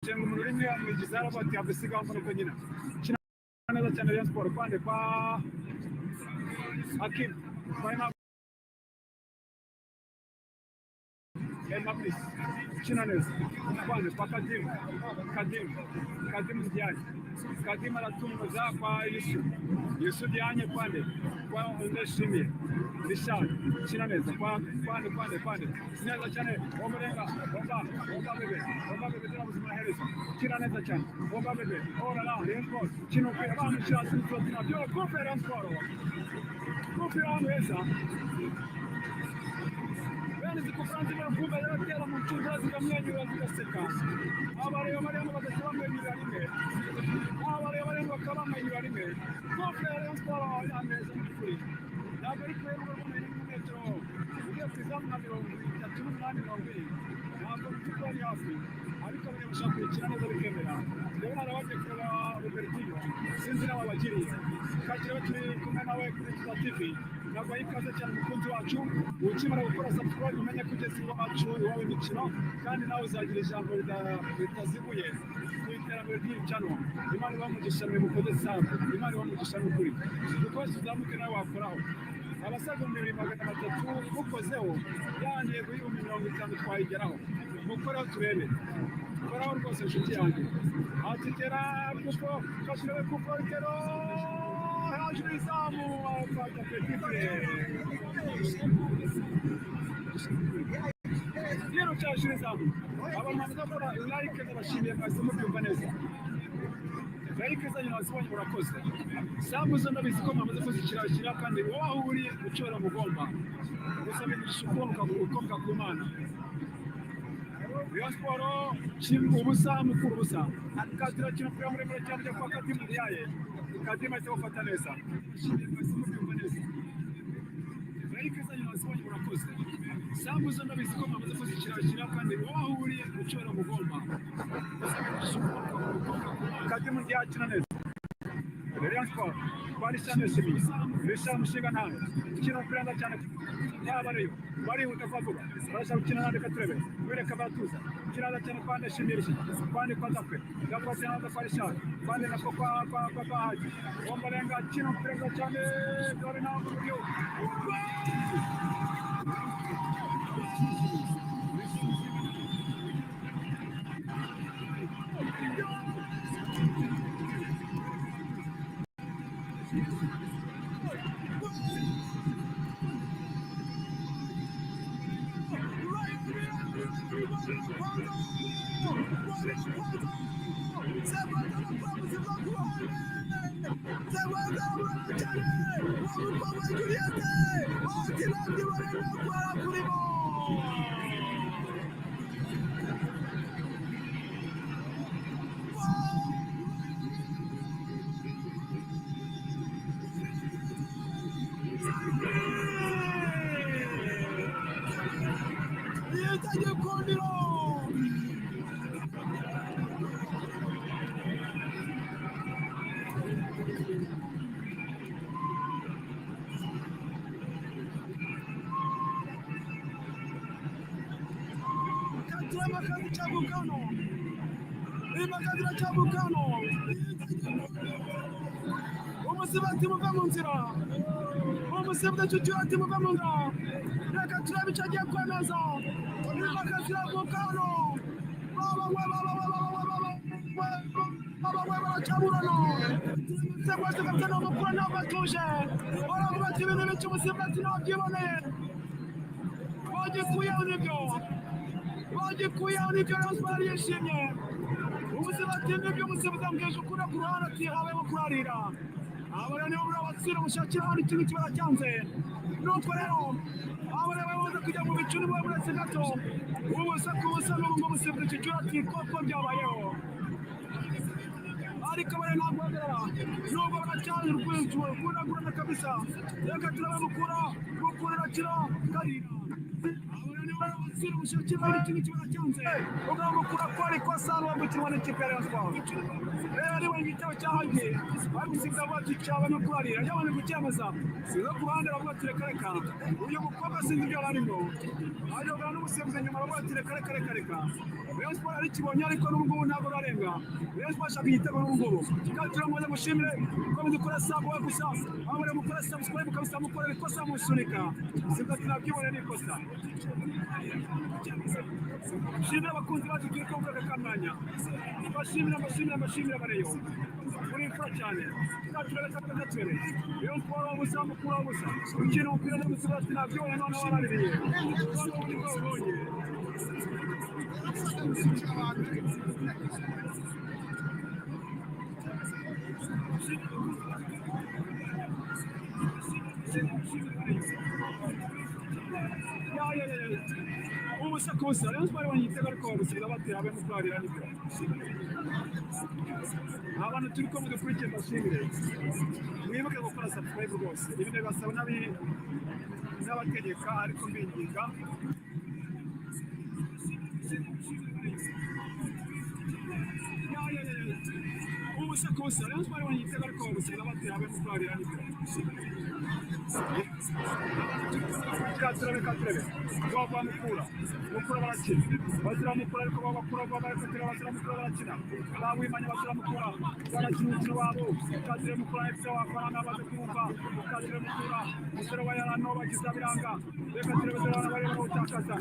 Cenga umuntu rimwe amwigiza aravuga ati have sigaho mbona uko nyina kina neza cyane. Rayon Sport kwande kwa Hakim, kwa Emablis, kina neza kwande kwa Kadimu, Kadimu, Kadimu Diagne, Kadimu aratunguza kwa Yusu, Yusu Diagne kwande kwa Ndashimiye Richard, kina neza kwa kwande kwande kwande neza cyane. Omurenga Omba, Omba bebe, Omba bebe tena buzima hereza, kina neza cyane Omba bebe. Ora la Rayon Sport kina umupira bamushyira hasi Flotina byo kupe Rayon Sport kupe ahantu heza. Bene izi kufuranzi barakumva yaratera mu nshundura zikamwenyura zigaseka. Abareba barimo bagahita bamwenyura rimwe, abareba barimo bakaba bamwenyura rimwe. Kupe ya Rayon Sport ameza mu by'ukuri ntabwo ari kure y'urugo rw'umuntu muri metero ugiye ku izamu nka 38, 40, ntabwo mu by'ukuri ari hafi, ariko abanya bashaka kuyikina neza bikemera. Ndabona hari abagiye kureba Robertinho, sinzi n'abo bagiriye kakira. Turi kumwe nawe kuri Tuza TV, ntabwo ikaze cyane umukunzi wacu. Ukimara gukora subscribe umenye ko ugeze iwacu, iwawe imikino, kandi nawe uzagira ijambo ritaziguye ku iterambere ry'iyi channel. Imana ibahe umugisha mwe mukoze sub, Imana ibahe umugisha n'ukuri. Dukoze tuzamuke, nawe wakoraho. Abasaga 2300 mukozeho ya ntego y'ibihumbi 50 twayigeraho. Mukoreho turebe, koraho rwose inshuti yanjye. Ati tera kuko kashyiraho kuko tero hejuru y'izamu afata petit frère yiruka hejuru y'izamu. Abantu bamaze gukora like ndabashimiye, mwese mubyumva neza. Like zanyu nazibonye, murakoze. Sub zo ndabizi ko mwamaze kuzishyirashyira, kandi wowe aho uri ucora mugomba gusaba imigisha ukomoka ku Mana. Rayon Sport kimwe ubusa, Mukuru ubusa. Katira kino umupira muremure cyane ujya kwa Kadimu Ndiaye. Kadimu ahita awufata neza. Ndabashimiye mwese mubyumva neza. Like zanyu nazibonye, murakoze. Sub zo ndabizi ko mwamaze kuzishyirashyira, kandi wowe aho uri ucora mugomba gusaba imigisha ukomoka ku Mana. Kadimu Ndiaye akina neza. Rayon Sport kwa Richard Nshimiye, Richard Mushinga ntawe ukina umupira neza cyane. Yaba ariyo barihuta kwa vuba, barashaka gukina nande? Katurebe wereka baratuza ukina neza cyane kwa Ndashimiye Richard, kwande kwa Gakwe, Gakwe akina neza kwa Richard, kwande nako kwa Haji Ombarenga, akina umupira neza cyane. Dore nawe mu buryo. Yitagikundiro. Katurama kandi cyabukano imakadira cyabukano. Umusiba ati muve mu nzira, umusiba cucu ati muve mu nzira, reka turabe icyo agiye kwemeza. Imakadira bukano baba baba baba baba baba baba baracyaburana rwose kabisa. Ni umukuru ntabwo atuje, baravuga ati ibintu bica. Umusiba ati ntabyiboneye, bagikuyeho nibyo, bagikuyeho nibyo. Rayon Sport yishimye. Umusiba ati nibyo. Umusifuzi ambwije ukuri ku ruhande ati habayeho kurarira. Aba rero nibo muri abatsinda mushakira hano ikintu kiba cyanze. Nuko rero aba rero bamaze kujya mu bicu nibo buretse gato ubusa ku busa. N'ubu ngo umusifuzi Kicukiro ati koko byabayeho, ariko bari ntabwo bahagarara nubwo baracyari rwinshi rwunagurana kabisa. Reka turabamukura mukura irakira karira. Aba rero Ugomba gukora ikosa hano gukinwa n'ikipe ya Rayon Sports. Reba niba igitego cyahagiye bari gusiga bati cyaba no kurarira yabanje kucyemeza sizo ku ruhande, baravuga ati: "Reka reka, uyu mukobwa sinzi ibyo yari arimo." Ayobora n'umusifuzi nyuma, baravuga ati: "Reka reka reka reka." Rayon Sports arikibonye, ariko n'ubu ngubu ntabwo bararenga. Rayon Sports ashaka igitego n'ubu ngubu. Kandi turamuze mushimire ko mudukora sub we gusa, aho bari mukora subscribe kabisa, mukorera ikosa musunika sizo ati: "Nabyiboneye, ni ikosa." Shimira abakunzi bacu turi kumva aka kamwanya, mbashimira, mbashimira, mbashimira. Bareyo muri imfura cyane. Katurebe katurebe, Rayon Sports ubusa, mukura ubusa, ukina umupira n'umusifuzi ati: "Nabyibonye." Noneho waraririye, noneho nibwo ubonye. Ya ya ya ya, ubusa ku busa. Rayon Sports ibonye igitego, ariko bagusiga batera abe mukurarira. Nibyo, abantu turi ko mudukurikiye, mbashimire. Mwibuke gukora subscribe rwose, ibi ndabibasaba n'abategeka, ariko mbinginga. Ya ya ya ya, ubusa ku busa. Rayon Sports ibonye igitego, ariko bagusiga batera abe mukurarira. Nibyo, katurebe katurebe, bava mukura, mukura barakina, bazira mukura, ariko babakura barakatira, bazira mukura, barakina bawimanya, bazira mukura, barakina umukino wabo. Katurebe Mukura FC wafaranga baze kumva katurebe mukura umusore wa yarano bagize biranga. Reka turebe, turabona bari bawutakaza.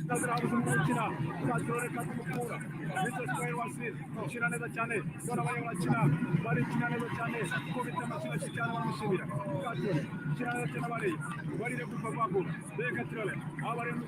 Katurebe habuze umuntu ukina. Katurebe, katumukura Mr. Square Wasir ukina neza cyane. Dore abari barakina, barikina neza cyane, kubita amashyi menshi cyane, baramushimira. Katurebe ukina neza cyane, bari barire kuva bagura. Reka turebe aho bari mu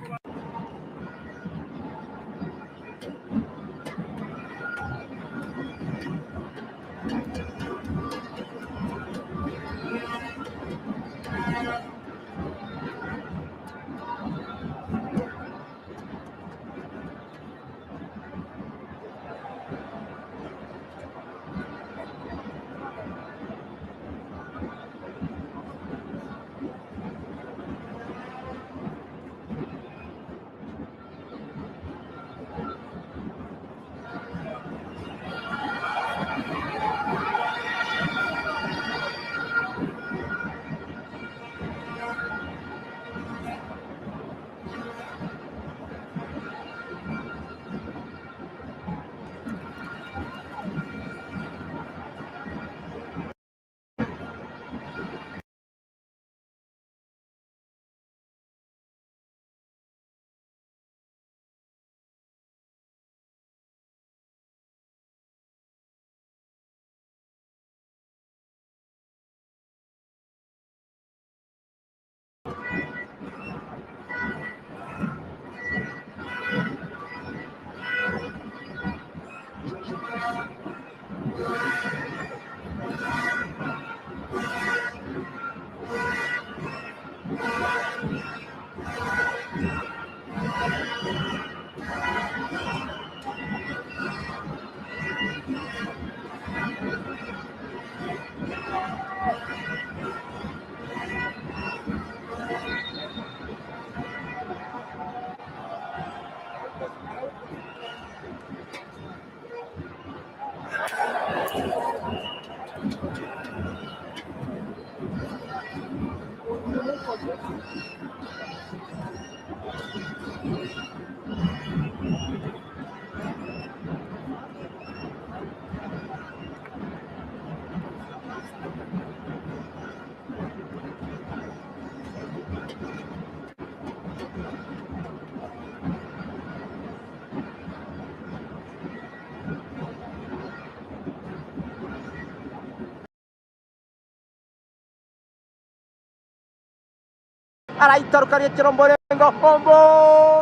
Arayitaruka Kiromborenga, hombo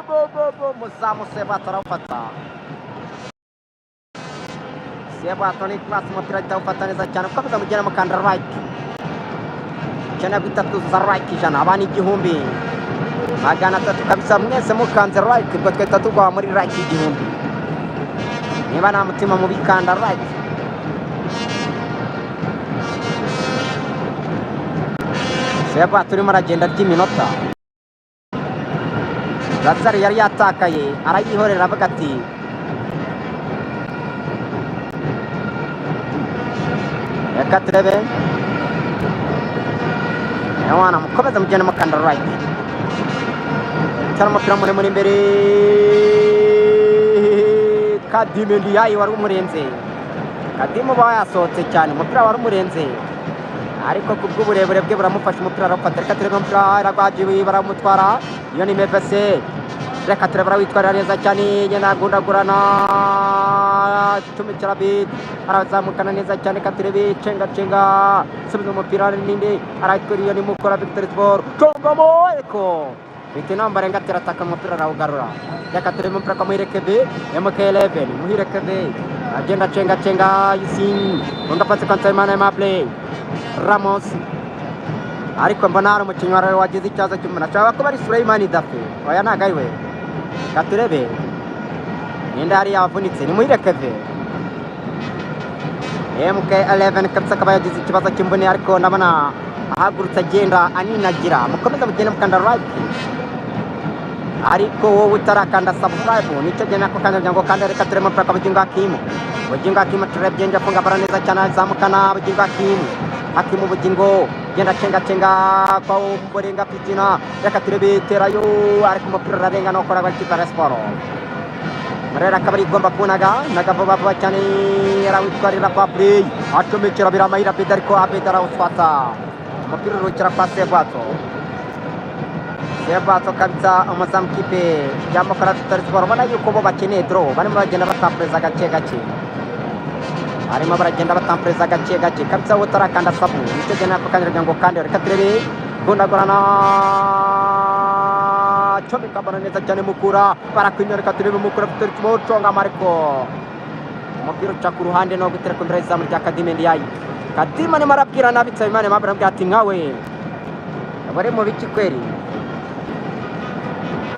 bo bo bo, muzamu Sebato arawufata. Sebato Nicolas, umupira ahita awufata neza cyane. Ukomeza mugera mukanda like cyane, guhita twuzuza like 100, abana 1300 kabisa. Mwese mukanze like, ubwo twahita tugwa muri like 1000. Niba nta mutima mubi, kanda like. Sebato urimo aragenda arya iminota. Lazare yari yatakaye arayihorera avuga ati reka turebe. Mwana mukomeze mugende mukanda like. Cyane umupira muremure imbere, Kadime Ndiaye wari umurenze. Kadimu uba yasohotse cyane, umupira wari umurenze ariko ku bw'uburebure bwe buramufasha, umupira arawufata. Reka turebe umupira iragwajiwe, baramutwara. Iyo ni Mevese. Reka turebe, arawitwarira neza cyane, yenda agundagurana tumikira bid, arazamukana neza cyane. Reka turebe, cenga cenga, subiza umupira ninde aratwara. Iyo ni Mukura Victory Sport, congamo ariko Fitina Omborenga ataka umupira arawugarura. Reka turebe umupira kwa Muhire Keve, MK11 Muhire Keve agenda cenga cenga, Yusin gonga pasi kwa Nsabimana Aimable Ramos, ariko mbona hari umukinnyi wari wagize ikibazo cy'umuntu, ashobora kuba ari Suleimani Dafe. Oya, ntabwo ari we. Reka turebe ninde hariya wavunitse. Ni Muhire Keve, MK11 kabisa, akaba yagize ikibazo cy'imvune, ariko ndabona ahagurutse agenda aninagira. Mukomeze mugende mukanda like, ariko wowe utarakanda subscribe nicyo gihe nako kandi kugira ngo kandi. Reka turebe umupira kwa Bugingo Hakimu. Bugingo Hakimu, turebye nje afunga bara neza cyane, azamukana Bugingo Hakimu, Hakimu Bugingo genda cenga cenga kwa Omborenga Fitina. Reka turebe, terayo ariko umupira urarenga no kora ikipe ya Sport. Murera akaba ari igomba kunaga naga vuba vuba cyane, arawitwarira kwa play, acomekera Biramahire Abedi, ariko Abedi arawufata, umupira urukira kwa Sebwato. Sebwato kabisa, umuzamu kipe ya Mukura Victory Sport. Ubona yuko bo bakeneye draw, barimo bagenda batampereza gake gake, barimo baragenda batampereza gake gake kabisa. Wowe utarakanda sabu nicyo gihe nako kandi kugira ngo kandi. Reka turebe, gundagurana, comeka bara neza cyane, Mukura barakwimya. Reka turebe Mukura Victory Sport, conga Mariko, umupira uca ku ruhande no gutera ku mbere y'izamu rya Kadime Ndiaye. Kadima arimo arabwira nabi Nsabimana Aimable, aramubwira ati nkawe bari mu biki kweri,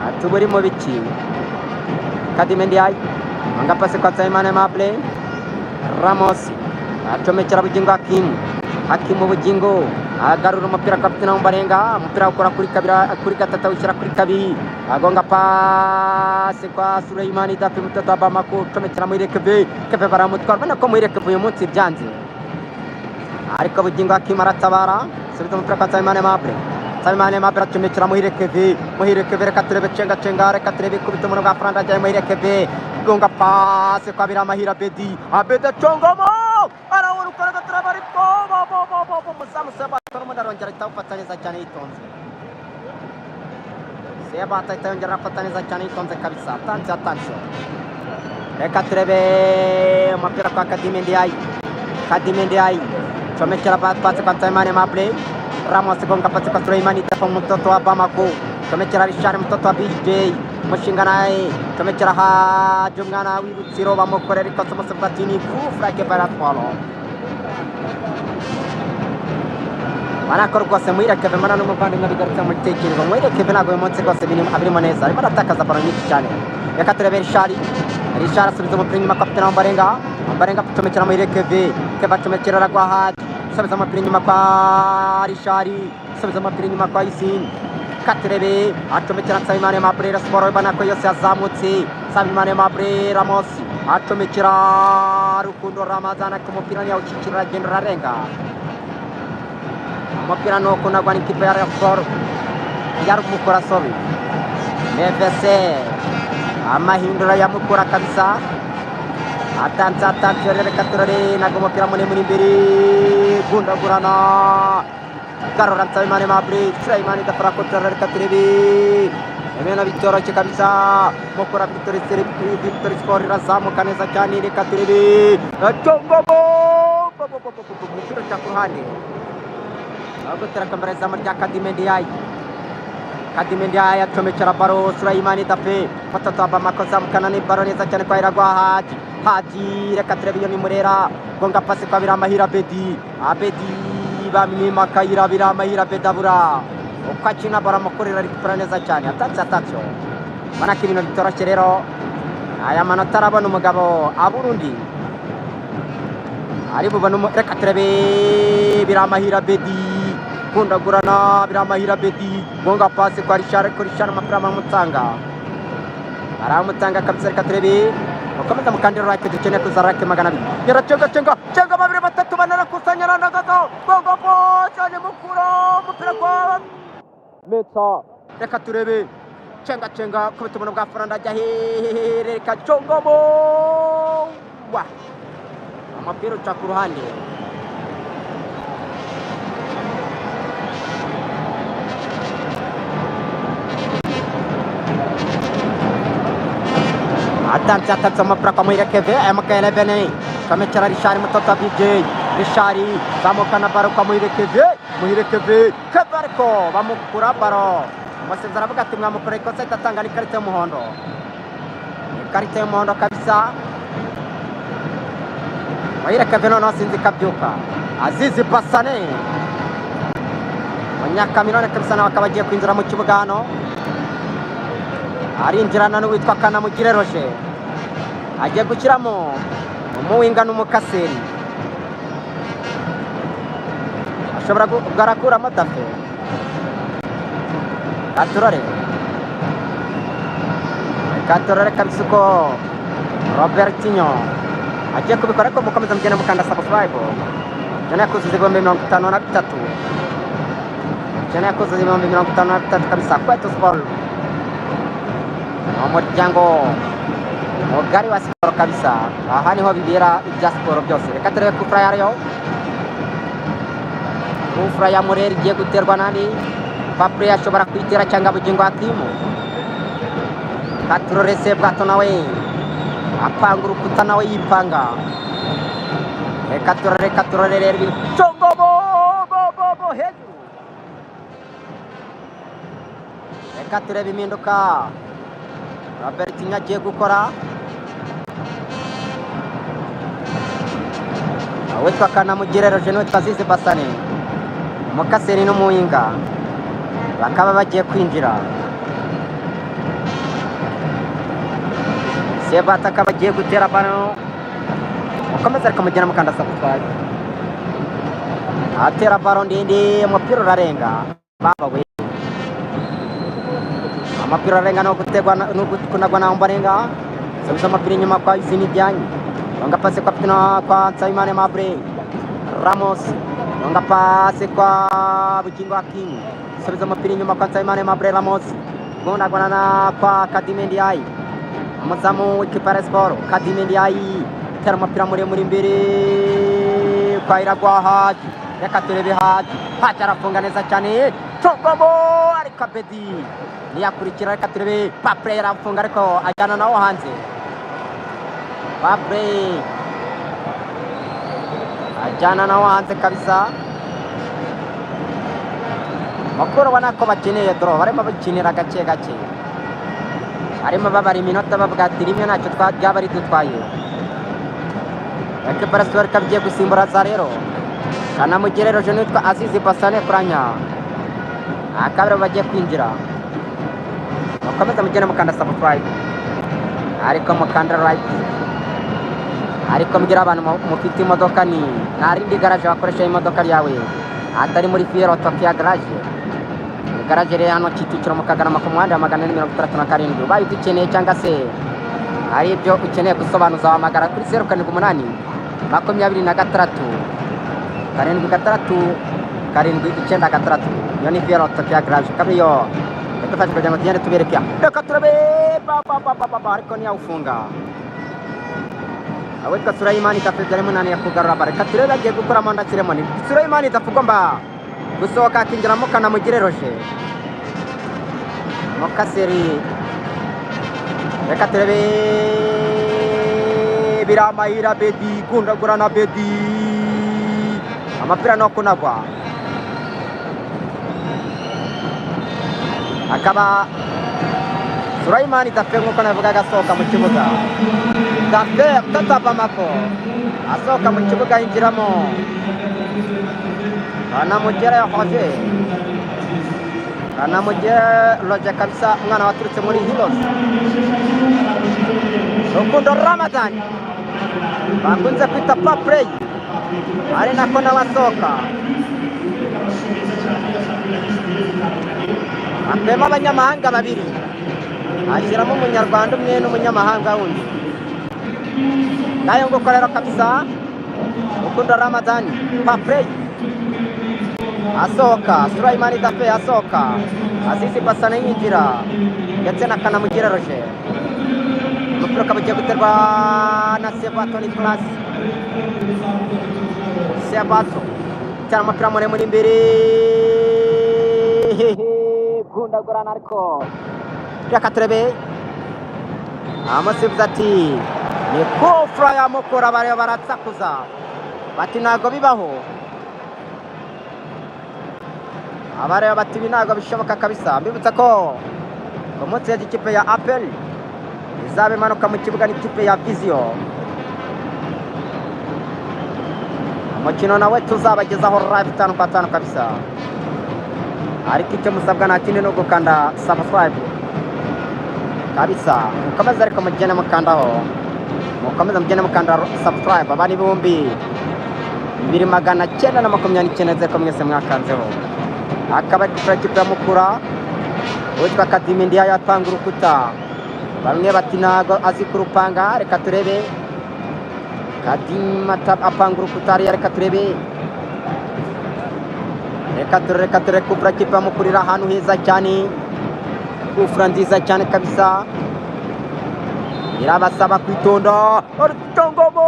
ati uba uri mu biki. Kadime Ndiaye anga pasi kwa Nsabimana Aimable Ramos, acomekera Bugingo Hakimu. Hakimu Bugingo agarura umupira kwa Fitina Omborenga, umupira ukora kuri kabiri, kuri gatatu, awushyira kuri kabiri, agonga pasi kwa Suleimani Dafi mtoto wa Bamako, acomekera Muhire Keve. Keve baramutwara, ubona ko Muhire Keve uyu munsi byanze, ariko Bugingo Hakimu aratabara, subiza umupira kwa Nsabimana Aimable. Nsabimana Aimable acomekera Muhire Keve. Muhire Keve, reka turebe, cenga cenga, reka turebe, ikubita umuntu bwa Franda ajyayo. Muhire Keve gonga pasi kwa Biramahire Abedi. Abedi acongamo, arawuruka, reka turebe, ariko bo umuzamu Sebato n'ubundi arongera ahita awufata neza cyane yitonze. Sebato ahita yongera arafata neza cyane yitonze kabisa. Atansiyo, atansiyo. Reka turebe umupira kwa Kadime Ndiaye. Kadime Ndiaye comekera pasi kwa Nsabimana Aimable Ramos, gonga pasi kwa Suleimani Dafa mtoto wa Bamako, comekera Richard mtoto wa BJ Mushinga, naye comekera Haji umwana w'Irutsiro, bamukorera ikosa, umusifuzi ati ni kufra baratwaro. Barako rwose Muhire Keve, mbona n'umuvandimwe bigarutse mu gitekerezo. Muhire Keve ntabwo uyu munsi rwose abirimo neza, arimo aratakaza baro nyinshi cyane. Reka turebe Richard. Richard asubiza umupira inyuma kwa Fitina Omborenga. Omborenga acomekera Muhire Keve. Keve acomekera Aragwa Haji, asubiza umupira inyuma kwa Richard, asubiza umupira inyuma kwa Yusin. Katurebe acomekera Nsabimana Aimable. Sport ubona ko yose yazamutse. Nsabimana Aimable Ramos acomekera Rukundo Ramazan, ariko umupira ntiyawushyikira, aragenda urarenga. Umupira ni ukunagwa n'ikipe ya Rayon Sport ya Mukura, sorry, Mevese, amahindura ya Mukura kabisa. Atanze, atanze. Reka turare, nago umupira muremure imbere, gundagurana, garura Nsabimana Aimable, Sulaiman idafara kontra. Reka turebe, ibintu bitoroshye kabisa. Mukura Victory Victory Sport irazamuka neza cyane. Reka turebe, congomo, umupira uca ku ruhande, gutera kambere izamu rya Kadime Ndiaye. Kadime Ndiaye acomekera baro Suleimani Dafe batatu wa Bamako, zamukana ni baro neza cyane kwa Iragwa Haji. Haji, reka turebe, iyo ni Murera, gonga pasi kwa Biramahire Abedi. Abedi bamwima akayira, Biramahire Abedi abura uko akina, baramukorera rekipera neza cyane. Atatse, atatse, ubona ko ibintu bitoroshye rero. Aya manota arabona umugabo aburundi ari bubone. Reka turebe Biramahire Abedi, kundagurana, Biramahire Abedi gonga pasi kwa Richard, kuri Richard amapira bamutanga. Baramutanga kabisa, reka turebe. Mukomeza mukandira like, dukeneye kuza like 200. Yaracenga cenga cenga babiri batatu bane arakusanya arandagaza. Gongo bo cyane Mukura, umupira kwa Metsa. Reka turebe. Cenga cenga kubita ubuntu bwa Fernando ajya hehehe, reka congomo. Wa. Umupira uca ku ruhande. Atanze atanze umupira kwa Muhire Keve, MK11 comekera Richard Mutoto BJ. Richard zamukana baro kwa Muhire Keve, Muhire Keve, Keve ariko bamukura baro. Umusifuzi aravuga ati mwamukora ikosa, itatanga n'ikarita y'umuhondo. Ikarita y'umuhondo kabisa. Muhire Keve noneho sinzi kabyuka. Azizi Basane Munyakamirone kabisa nawe akaba agiye kwinjira mu kibuga hano. Arinjirana n'uwitwa Kanamugire Roger. Agiye gushyiramo umuwinga n'umukaseri. Ashobora garakuramo Dafe. Katurore. Katurore kabisa uko Robertinho agiye kubikora, ariko mukomeza mugende mukanda subscribe. Jana kuzuza 53,000. Jana kuzuza 53,000 kabisa. Kwetu Sport. Umuryango mugari wa siporo kabisa. Aha niho bibera ibya siporo byose. Reka turebe kufra yayo. Kufra ya Mureri igiye guterwa nani? Papre ashobora kuyitera cyangwa Bugingo Hakimu. Katurore Sebwato nawe apanga urukuta nawe yipanga. Reka turore, reka turore rero ibicongo bo bo bo bo hejuru. Reka turebe impinduka Robertinho agiye gukora. Uwitwa Kanamugire Roger n'uwitwa Azizi Basane, umukaseri n'umuwinga bakaba bagiye kwinjira. Sebata akaba agiye gutera bano. Mukomeze ariko mugenda mukanda subscribe. Atera baro ndende, umupira urarenga. Baba we. Amapira arenga no gutegwa no kunagwa na Ombarenga. Subiza amapira inyuma kwa Izini Diagne. Longa pase kwa Pino kwa Nsabimana Aimable. Ramos. Longa pase kwa Bugingo Hakimu. Subiza amapira inyuma kwa Nsabimana Aimable Ramos. Gundagwana na kwa Kadime Ndiaye. Umuzamu w'ikipe ya Sport Kadime Ndiaye. Tera umupira muremure imbere kwa Iragwa Haji. Reka turebe Haji. Haji arafunga neza cyane. Congomo ariko Abedi ntiyakurikira. Reka turebe Papre arafunga ariko ajyana nawo hanze. Papre ajyana nawo hanze kabisa. Mukuru ubona ko bakeneye draw, barimo bakinira gake gake. Barimo babara iminota bavuga ati rimwe ntacyo ryaba ridutwaye. Ekipa ya Sport ikaba igiye gusimbura za rero. Kanamugire Roger n'uwitwa Azizi Basane kuranya. Akabiri bagiye kwinjira. Mukomeze mugende mukanda subscribe. Ariko mukanda like. Ariko mbwira abantu mufite imodoka ni nta rindi garage wakoresha imodoka yawe atari muri Fiero Tokia garage. Garage rero hano Kicukiro mu Kagarama ku muhanda wa 467. Ubaye udukeneye cyangwa se hari ibyo ukeneye gusobanuza wahamagara kuri 078 26 76 796. Iyo ni Fiero Tokia garage. Kabiri yo idufashe kugira ngo tugende tubereke. Reka turabe ba ba ba ba ba, ariko ntiyawufunga. Awitwa Sulaimani Dafe byari munaniye kugarura bara. Reka turebe agiye gukora manda ceremony. Sulaimani Dafe ugomba gusohoka akinjiramo Kanamugire Roger. Mukaseri. Reka turebe Biramahira Bedi gundagurana Bedi. Amapira no kunagwa. Akaba Sulaimani Dafe nk'uko navugaga asohoka mu kibuga. Dafe mtoto wa Bamako asohoka mu kibuga yinjiramo Kanamugire Roger. Kanamugire Roger kabisa, umwana waturutse muri Heroes. Rukundo Ramadan bakunze kwita Paplay, ari nako nawe asohoka. Akuyemo abanyamahanga babiri. Ashyiramo umunyarwanda umwe n'umunyamahanga wundi. Nayo nguko rero kabisa. Rukundo Ramadani Paprey asohoka, Sulaimani Dafe asohoka, Azizi Basane yinjira ndetse na Kanamugire Roger. Umupira ukaba ugiye guterwa na Sebato Nicolas. Sebato cyane umupira muremure imbere, gundagurana ariko reka turebe. Amusifuzi ati ni kufura ya Mukura, bareba baratsakuza bati ntago bibaho. Abareba bati ibi ntago bishoboka kabisa. Mbibutsa ko ku munsi w'ejo ikipe ya APR izaba imanuka mu kibuga n'ikipe ya Vision. Umukino nawe tuzabagezaho live 5 kwa 5 kabisa, ariko icyo musabwa nta kindi ni ugukanda subscribe kabisa. Mukomeze ariko mugende mukandaho, mukomeze mugende mukanda subscribe. Abari 2929 nzeko mwese mwakanzeho. Akaba ari kuri ikipe ya Mukura, uwitwa Kadimi Ndiaye apanga urukuta, bamwe bati ntago azi kurupanga. Reka turebe Kadimi apanga urukuta hariya, reka turebe, reka turebe, reka turebe. Kufura ikipe ya Mukura iri ahantu heza cyane, kufura nziza cyane kabisa, irabasaba kwitonda. Rutongomo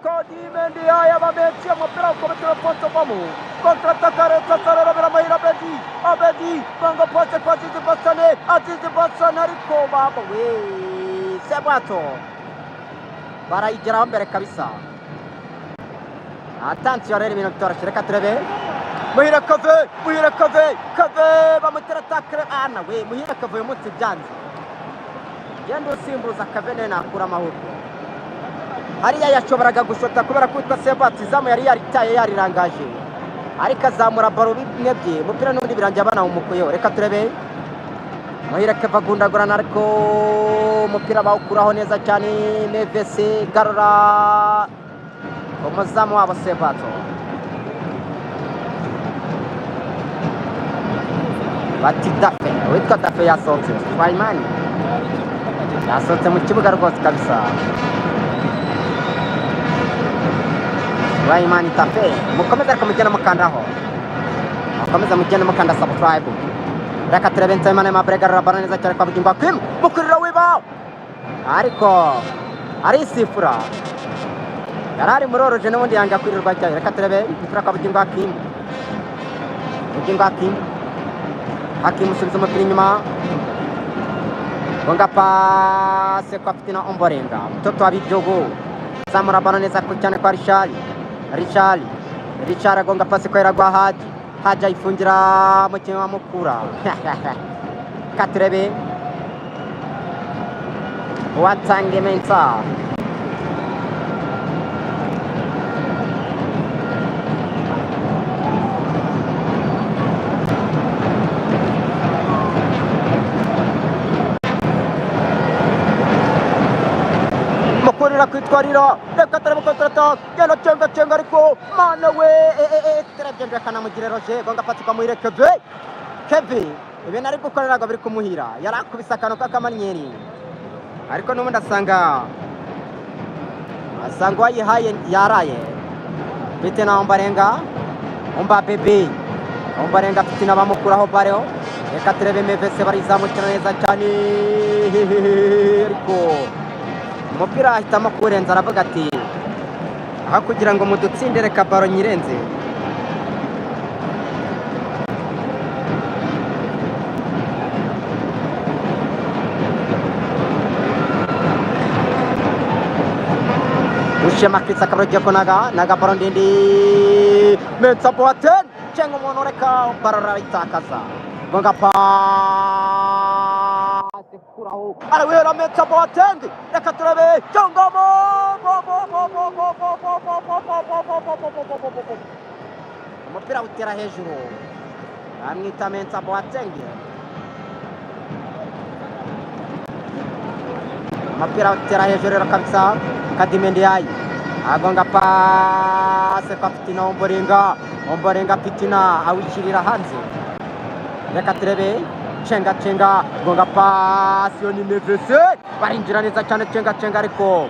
Kadimi Ndiaye abamenshi umupira ukubitira posto bomu kontra-ataka reka Mahira Abedi, Abedi banga pase kwa Azizi Basane, Azizi Basane ariko baba we Sebwato barayigeraho mbere kabisa. Atansiyo rero ibintu bitoroshye, reka turebe Muhire Kave, Muhire Kave, Kave bamutera takre ana we Muhire Kave uyu munsi byanze. Genda usimbuza Kave nawe nakura amahurwe. Hariya yashoboraga gushota kubera ko witwa Sebwato izamu yari yaritaye yarirangaje, ariko azamura baro bimwe bye umupira n'undi birangiye banawumukuyeho. Reka turebe Muhire Keve agundagurana ariko umupira bawukuraho neza cyane. Mevese garura umuzamu wabo Sebwato. Bati Dafe, uwitwa Dafe yasohotse, Swayimani yasohotse mu kibuga rwose kabisa. Swayimani Dafe, mukomeze ariko mugende mukandaho, mukomeze mugende mukanda subscribe. Reka turebe Nsabimana Aimable garura baro neza cyane kwa Bugingo Hakim, mukurira wiba ariko arisifura, yari ari muri oruje n'ubundi yanga kwirirwa cyane. Reka turebe umupira kwa Bugingo Hakim, Bugingo Hakim, Hakim usubiza umupira inyuma, gonga pase kwa Fitina Omborenga, mtoto wa Bijogo, zamura baro neza cyane kwa Richard, Richard, Richard agonga pase kwa Iragwa Haji, Haji ayifungira mukinnyi wa Mukura. Katurebe Watange Mensa Mukurira kwitwarira, reka turebe kontra-attaque, genda cenga cenga ariko mana we turagenda Kanamugire Roger gonga pasi kwa Muhire Keve, Keve ibintu ari gukora ntabwo biri kumuhira, yari akubise akantu k'akamanyeri ariko n'ubundi asanga uwayihaye yaraye. Fitina Ombarenga, Omba bebe Ombarenga Fitina bamukuraho bareo. Reka turebe Mevese barizamukira neza cyane ariko umupira ahitamo kuwurenza, aravuga ati aho kugira ngo mudutsinde reka baro nyirenze. Ushema Chris akaba agiye kunaga naga baro ndende Mensa Boateng cenga umuntu reka baro arayitakaza, gonga pasi kuraho arawihera Mensa Boateng, reka turebe cyangamo umupira utera hejuru amwita Mensa Boateng, umupira utera hejuru rero kabisa. Kadimi Ndiaye agonga pase kwa Fitina Omborenga, Omborenga Fitina awishyirira hanze. Reka turebe Cenga cenga gonga pasi yo ni Mevese barinjira neza cyane cenga cenga ariko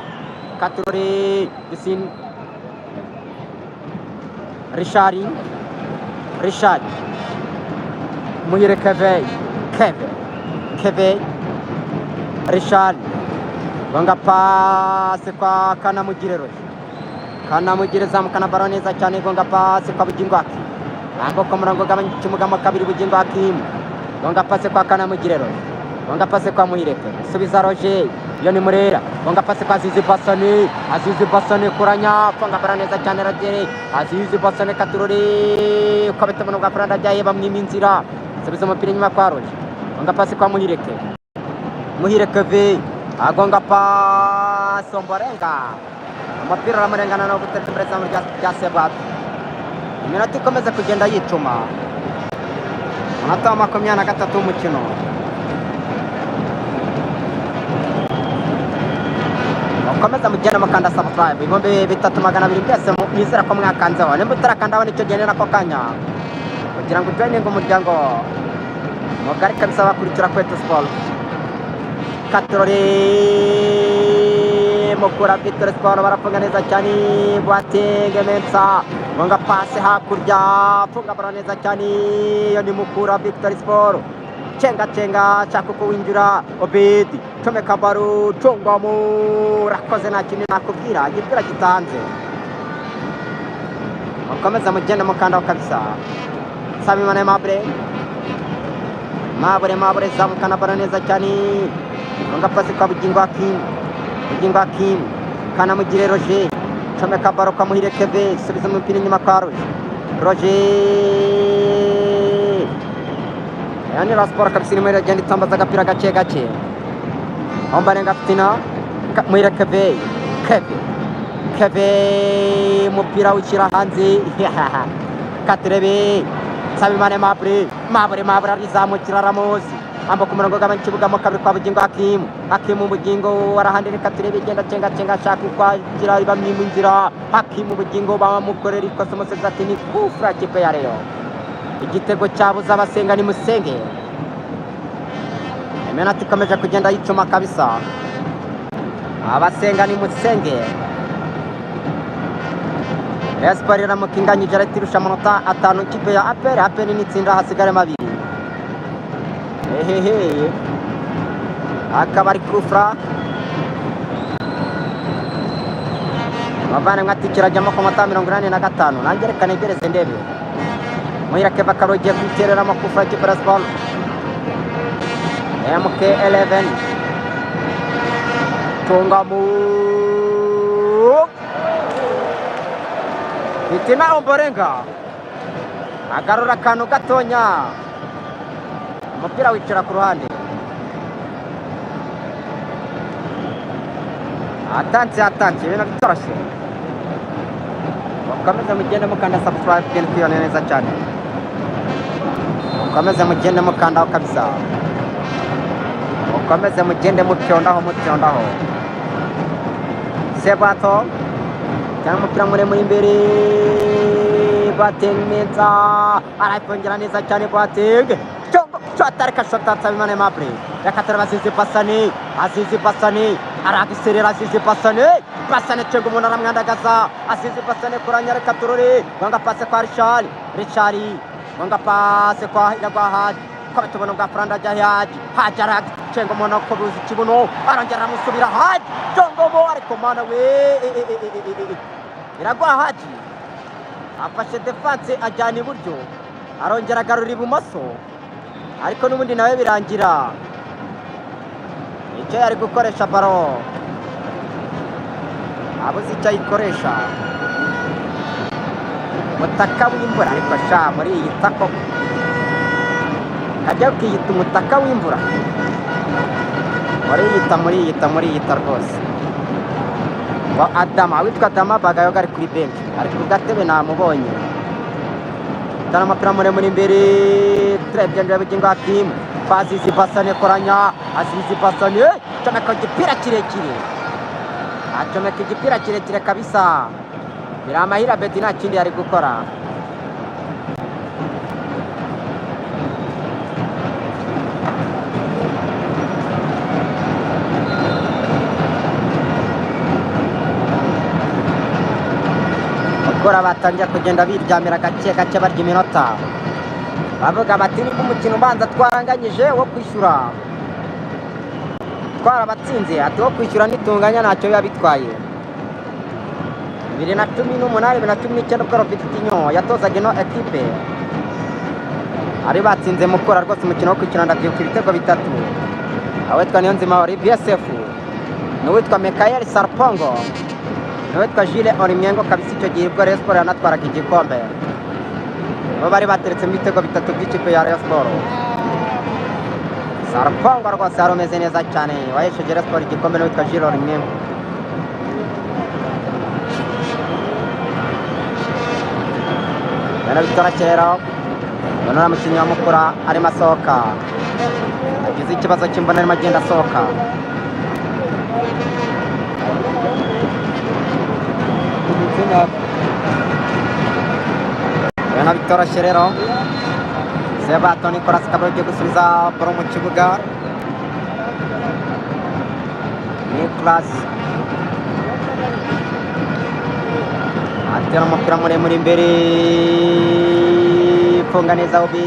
Katurore Gisin Richard Richard Muhire Keve Keve Keve Richard gonga pasi kwa Kanamugire Roger Kanamugire zamukana baro neza cyane gonga pasi kwa Bugingo Hakim ambuka umurongo ugabanya ikibuga mo kabiri Bugingo Hakim gonga pasi kwa Kanamugire Roger gonga pasi kwa Muhire Keve subiza Roger iyo ni Murera gonga pasi kwa Azizi Basani Azizi Basani kuranya funga baro neza cyane Roger Azizi Basani Katurore ukabita umurongo wa Fernando Ajayi bamwima inzira subiza umupira inyuma kwa Roger gonga pasi kwa Muhire Keve Muhire Keve agonga pasi Omborenga umupira uramurengana no gutera imbere izamu rya Sebwato. Iminota ikomeza kugenda yicuma, umunota wa 23 w'umukino. Mukomeza mugenda mukanda subscribe 3200 byose nizera ko mwakanzeho. Nimba utarakandaho nicyo gihe nako kanya kugira ngo ujoininge umuryango mugari kabisa bakurikira Kwetu Sport. Katurore Mukura Victory Sport barafunga neza cyane Boateng Mensa gonga pasi hakurya funga bara neza cyane iyo ni Mukura Victory Sport. Cenga cenga shaka uko winjira Obedi comeka baro congamo rakoze nta kintu nakubwira igipira gitanze. Mukomeza mugenda mukandaho kabisa. Nsabimana Aimable Mabure Mabure zamukana baro neza cyane gonga pasi kwa Bugingo Hakim Bugingo Hakim Kanamugire Roger comeka baro kwa Muhire Keve subiza umupira inyuma kwa Roger Roger yani Rayon Sport kabisa irimo iragenda itambaza agapira gake gake. Ombarenga Fitina Muhire Keve Keve Keve umupira ushyira hanze Katurebe Nsabimana Aimable Mabure Mabure arizamukira Ramosi ambuka umurongo ugabanya ikibuga mo kabiri kwa Bugingo Hakim Hakim Bugingo arahandira Katurebe igenda cenga cenga ashaka uko agira bamwima inzira Hakim Bugingo bamukorera ikosa umusifuzi ati ni kufra kipe ya Rayon. Igitego cyabuze abasenga ni musenge. Iminota ikomeje kugenda yicuma kabisa, abasenga ni musenge. Rayon Sport iramuka inganyije ariko irusha amanota 5 ikipe ya APR. APR n'itsinda hasigare 2. Ehehe akaba ari kufra bavana ati kirajyamo ku manota 85. Nanjye reka negereze ndebe. Muhire Keve akaba agiye kwiterera kufra ikipe ya Sport. MK11 Tungamu Fitina Omborenga agarura akantu gatonya umupira wicara ku ruhande. Atanze atanze ibintu bitoroshye. Mukomeze mugende mukanda subscribe kugenda twibone neza cyane. Mukomeze mugende mukandaho kabisa. Mukomeze mugende mutyondaho mutyondaho. Sebwato cyangwa umupira muremure imbere Boateng Mensa arayipongera neza cyane Boateng Shotarika shota Nsabimana Aimable reka Azizi Basani Azizi Basani aragiserera Azizi Basani Basani cenga umuntu aramwandagaza Azizi Basani kuranya reka turore gonga pase kwa Richard Richard gonga pase kwa Iragwa Haji kubita ubuntu bwa Fernando Ajayi Haji Haji aracenga umuntu akubuza ikibuno arongera aramusubira Haji congobo ariko mana we Iragwa Haji afashe defense ajyana iburyo arongera agarura ibumoso ariko n'ubundi nawe birangira icyo yari gukoresha baro abuze icyo ayikoresha. Umutaka w'imvura ariko sha muri iyi tako kajya ukiyita umutaka w'imvura muriyita muriyita muriyita rwose. Ngo Adama witwa Adama Bagayoga ari kuri bench ari ku gatebe namubonye. Tana umupira muremure imbere turebye ndebe Bugingo Hakim Azizi Basane koranya Azizi Basane comeka igipira kirekire acomeka igipira kirekire kabisa. Biramahira Bedi nta kindi yari gukora. Mukura batangiye kugenda biryamira gake gake, barya iminota, bavuga bati niba umukino ubanza twaranganyije, wo kwishyura twarabatsinze, ati wo kwishyura nitunganya ntacyo biba bitwaye. 2018, 2019, ubwo Robertinho yatozaga ino ekipe, ari batsinze Mukura rwose umukino wo kwishyura, ndabyibuka ibitego bitatu, awitwa Niyonzima Olivier Sefu n'uwitwa Mikael Sarpongo n'uwitwa Jules Olimwengo kabisa. Icyo gihe ubwo Rayon Sports yanatwaraga igikombe, bo bari bateretsemo ibitego bitatu by'ikipe ya Rayon Sports. Sarpongo rwose yari umeze neza cyane, wahesheje Rayon Sports igikombe, n'uwitwa Jules Olimwengo. Bene bitoroshye rero, ubona uriya mukinnyi wa Mukura arimo asohoka, agize ikibazo cy'imvune, arimo agenda asohoka. Bene bitoroshye rero, Sebato Nicolas akaba ugiye gusubiza ball mu kibuga. Nicolas atera umupira muremure imbere, funga neza, ubi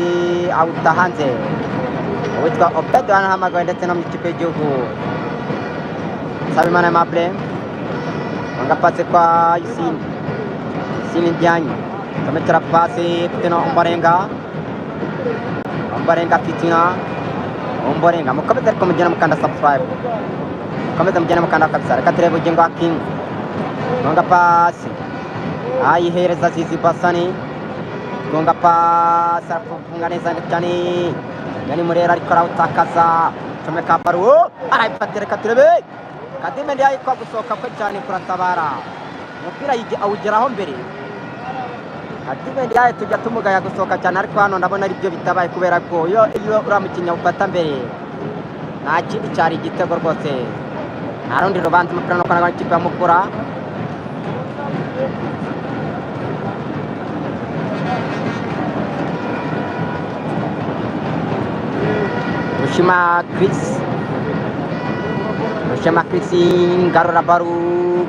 awuta hanze. Uwitwa Obedo anahamagawe ndetse no mu ikipe y'igihugu. Nsabimana Aimable, funga pasi kwa Yusini, Yusini Diagne comekera pasi Fitina Omborenga, Omborenga Fitina Omborenga. Mukomeze ariko mugenda mukanda subscribe, mukomeze mugenda mukanda kabisa. Reka turebe Bugingo Hakim, funga pasi ayihereza Zizi Basani, gonga pasi, arafunga neza cyane Yani Murera, ariko arawutakaza, comeka ball arayifatira. Reka turebe Kadime Ndiaye, kwa gusohoka kwe cyane kuratabara, umupira awugeraho mbere. Kadime Ndiaye tujya tumugaya gusohoka cyane, ariko hano ndabona aribyo bitabaye, kubera ko iyo uriya mukinnyi awufata mbere nta kindi cyari igitego rwose, nta rundi rubanza. Umupira nuko nabwo ikipe ya Mukura. Rushema Chris, Rushema Chris, ngarura ball,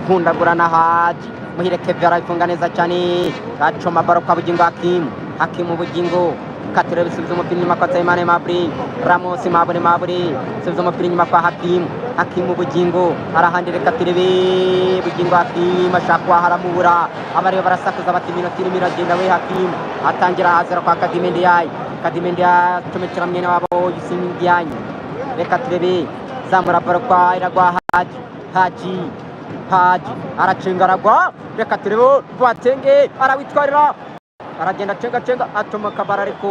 nkundagura na Haji Muhire Kevin, arayifunga neza cyane, acoma ball kwa Bugingo Hakimu, Hakimu Bugingo katire, bisubiza umupira inyuma kwa Nsabimana Aimable, Ramos Mabure, Mabure subiza umupira inyuma kwa Hakimu, Hakimu Bugingo arahandi. Reka turebe Bugingo Hakimu ashaka haramubura, abariyo barasakuza bati iminota irimo iragenda we. Hakimu atangira hazira kwa Kadime Ndiaye, Kadime Ndiaye acomekera mwene wabo Yusini Diagne. Reka turebe, zamura ball kwa Iragwa Haji, Haji, Haji aracenga, aragwa. Reka turebe Boateng arawitwarira, aragenda cenga cenga, acomoka ball, ariko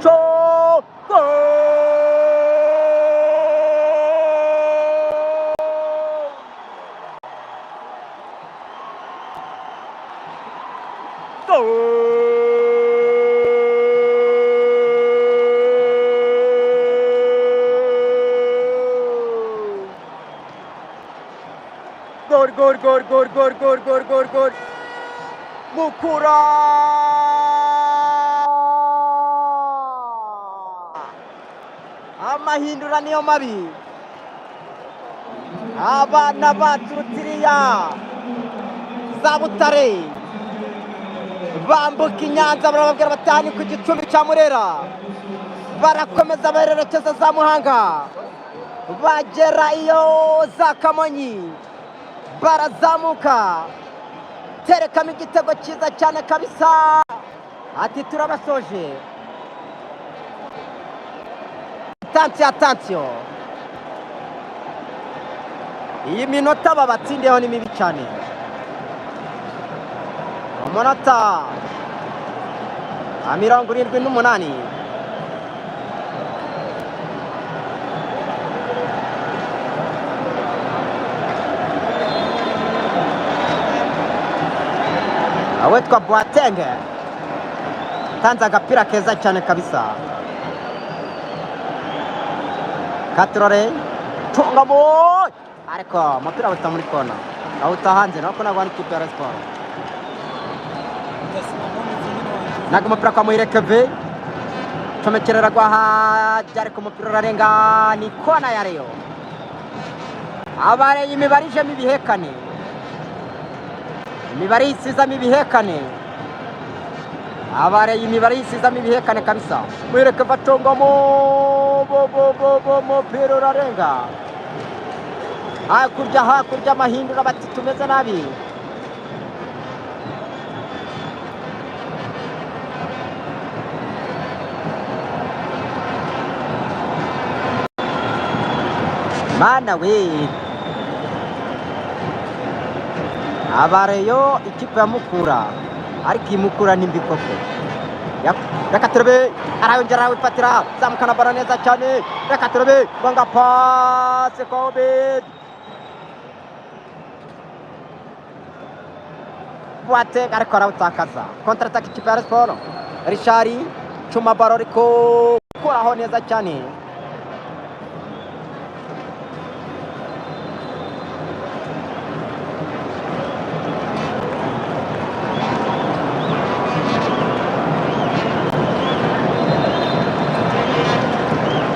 cyo goal! Goal! Goal, goal, goal, goal, goal, goal, goal, goal! Mukura! Amahindura niyo mabi. Abana baturutse iriya za Butare, bambuka inyanza, barababwira batani ku gicumbi cya Murera, barakomeza bererekeza za Muhanga, bagera iyo za Kamonyi, barazamuka, terekamo igitego cyiza cyane kabisa, ati turabasoje. Attention, attention, iyi minota babatsindiyeho ni mibi cyane. Umunota wa 78. Awitwa Boateng tanze agapira keza cyane kabisa. Katurore tungamo, ariko umupira awuta muri kona, awuta hanze, nako nabwo ikipe ya Rayon Sports. Naga umupira kwa Muhire Keve, comekerera gwa Haji, ariko umupira urarenga, ni kona ya Rayon. Abareye imibare ijemo ibihekane. Imibare yisizamo ibihekane. Abareye imibare yisizamo ibihekane kabisa. Mwereke batongamo bo bo bo bo mupira urarenga. Hakurya hakurya amahindura bati tumeze nabi. Mana we, abareyo ikipe ya Mukura, ariko iyi Mukura ni mbi koko. Reka turebe, arayongera arawifatira, zamukana baro neza cyane. Reka turebe, gonga pasi kwa Obed Boateng, ariko arawutakaza. Contre attaque ikipe ya Rayon Sports. Richard cuma baro ariko kuraho neza cyane.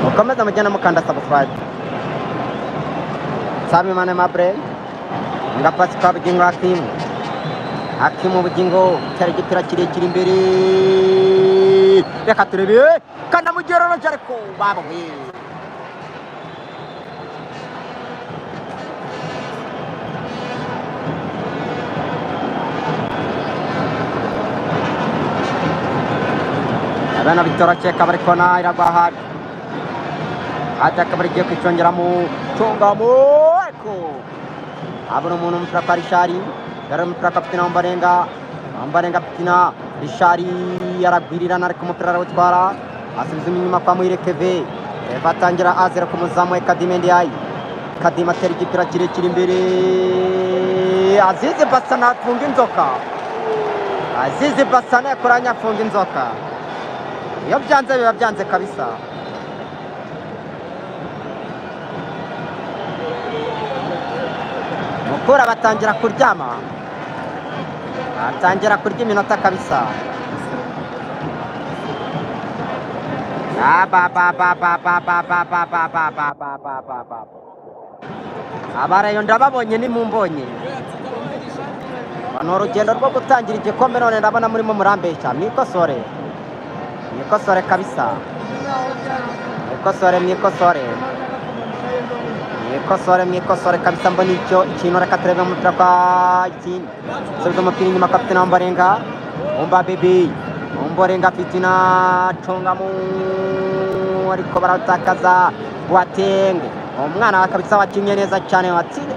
Mukomeze mugenda mukanda subscribe. Nsabimana Aimable, ngapasi kwa Bugingo Hakimu. Hakimu Bugingo cyari igipira kirekire imbere. Reka turebe kanamugera no ariko babo we. Abana bitorokeka bari kona iragwa hadi. Hadi akaba rigiye kwicungeramo cungamo ariko abona umuntu umupira kwa Richard, yari umupira kwa Fitina Ombolenga, Ombolenga Fitina, Richard aragwirirana ariko umupira arawutwara, asubiza inyuma kwa Muhire Keve, Keve atangira azira ku muzamu we Kadime Ndiaye, Kadime atera igipira kirekire imbere, Azizi Basana afunga inzoka, Azizi Basana yakoranye afunga inzoka, iyo byanze biba byanze kabisa. Mukura batangira kuryama, batangira kurya iminota kabisa. Ba ba ba ba ba ba ba ba ba ba ba ba ba ba ba. Abareyo ndababonye nimumbonye. Ni urugendo rwo gutangira igikombe none ndabona murimo murambeshya. Mwikosore, mwikosore kabisa, mwikosore, mwikosore, mwikosore, mwikosore kabisa. Mbona icyo ikintu, reka turebe umupira kwa ikindi. Subiza umupira inyuma kwa Fitina Ombolenga, Omba Baby, Ombolenga Fitina congamu, ariko baratakaza. Boateng, umwana kabisa wakinnye neza cyane,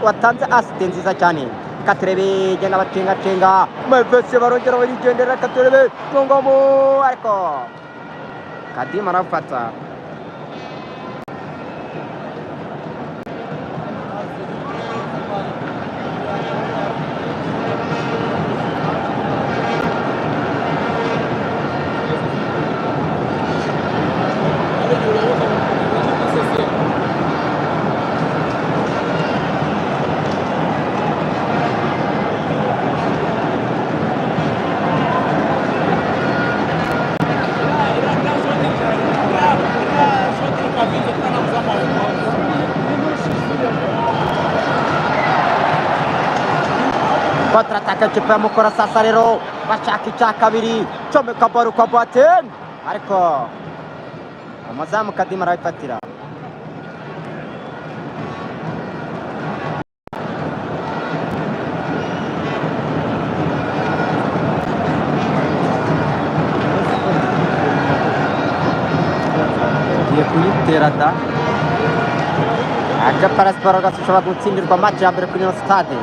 watanze asite nziza cyane. Reka turebe genda bacenga cenga, Mevese barongera barigendera, reka turebe congamu, ariko Kadima arafata. Kontra-ataka ikipe ya Mukura sasa rero bashaka icya kabiri, comeka baro kwa Boateng, ariko umuzamu Kadima arabifatira. Agiye kuyitera da. Aja Siporo gashobora gutsindirwa match ya mbere kuri ino stade